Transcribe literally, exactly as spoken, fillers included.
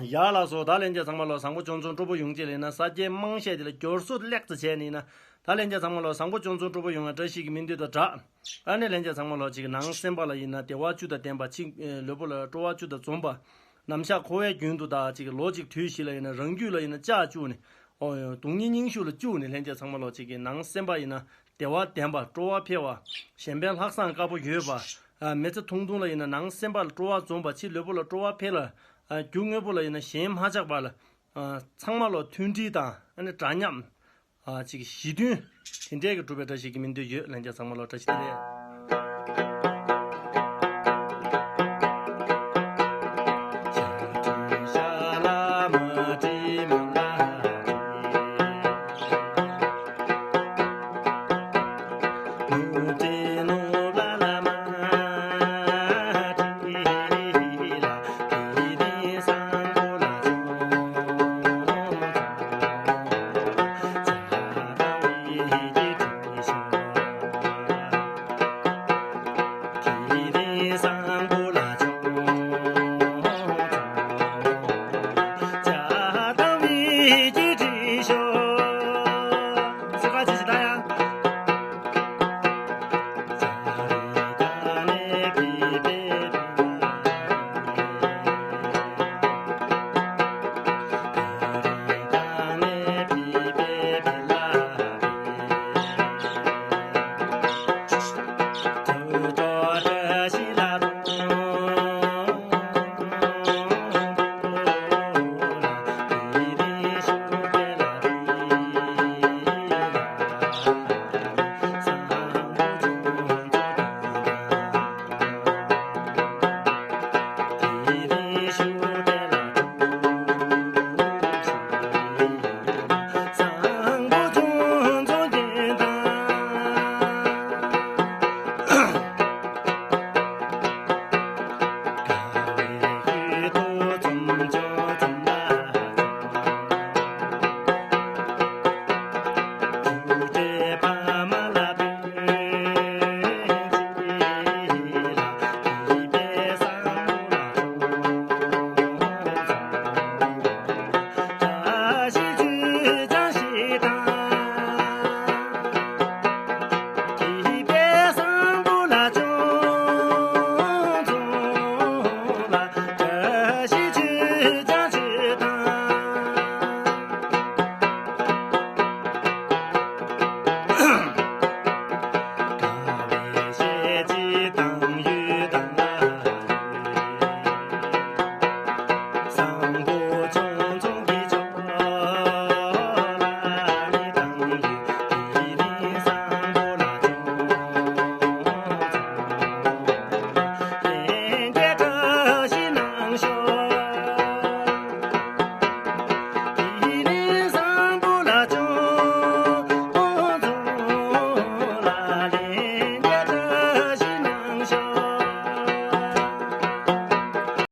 ཡ་ལགས་སོ། ད་ལྷན་རྒྱས་ཚང་མ་ལོ་བཟང་པོ་བྱུང་སོང་། སྤྲོ་པོ་ཡོང་ཅེས་ལེན་ན་ས་སྐྱའི་དམངས་གཞས་དེ་ལ་བསྐྱར་གསོ་ལེགས་ཙམ་བྱས་ནས་ན། ད་ལྷན་རྒྱས་ཚང་མ་ལོ་བཟང་པོ་བྱུང་སོང་། སྤྲོ་པོ་ཡོང་བའི་བཀྲ་ཤིས་ཀྱི་སྨོན་འདུན་དང་སྦྲགས། ཨ་ནི་ལྷན་རྒྱས་ཚང་མ་ལོ་ཅིག་ནང་སེམས་པ་ལ་ཡིན་ན་བདེ་བ་བཅུ་དང་ལྡན་པ། ཅིག་ལུས་པོ་ལ་སྤྲོ་བ་བཅུ་དང་འཛོམས་པ། ནམ་ཞག་འཁོར་བའི་རྒྱུན་དུ་ད་ཅིག་ལོ་གཅིག་དུས་བཞི་ལ་ཡིན་ན་རང་རྒྱུད་ལ་ཡིན་ན་ལྕག་བཅུག་ནས། ཨོ་སྡུག་བསྔལ་སྙིང་ཤུགས་ལ་བཅུག་ནས་ལྷན་རྒྱས་ཚང་མ་ལོ་ཅིག་གི་ནང་སེམས་པ་ཡིན་ན་བདེ་བ་ལྡན་པ། སྤྲོ་བ་འཕེལ་བ། གཞན་ཕན་ལྷག་བསམ་དཀར་པོ་ཡོད་པ། ཨ་མི་ཚེ་ཐུང་ཐུང་ལ་ཡིན་ན་ནང་སེམས་པ་ལ་སྤྲོ་བ་འཛོམས་པ། ཕྱི་ལུས་པོ་ལ་སྤྲོ་བ་འཕེལ་བ། ཨ་རྒྱུ་དངོས་པོ་ལ་ཡིན་ན་ཞེན་མ་ཆགས་པ་ལ། ཨ་ཚང་མ་ལོ་མཐུན་སྒྲིལ་དང་ཨ་ནི་འདྲ་མཉམ། ཨ་ཅིག་ཞི་མཐུན། དེ་འདྲའི་གི་སྒྲུབ་པའི་བཀྲ་ཤིས་ཀྱི་སྨོན་འདུན་ཡོད། ལྷན་རྒྱས་ཚང་མ་ལོ་བཀྲ་ཤིས་བདེ་ལེགས།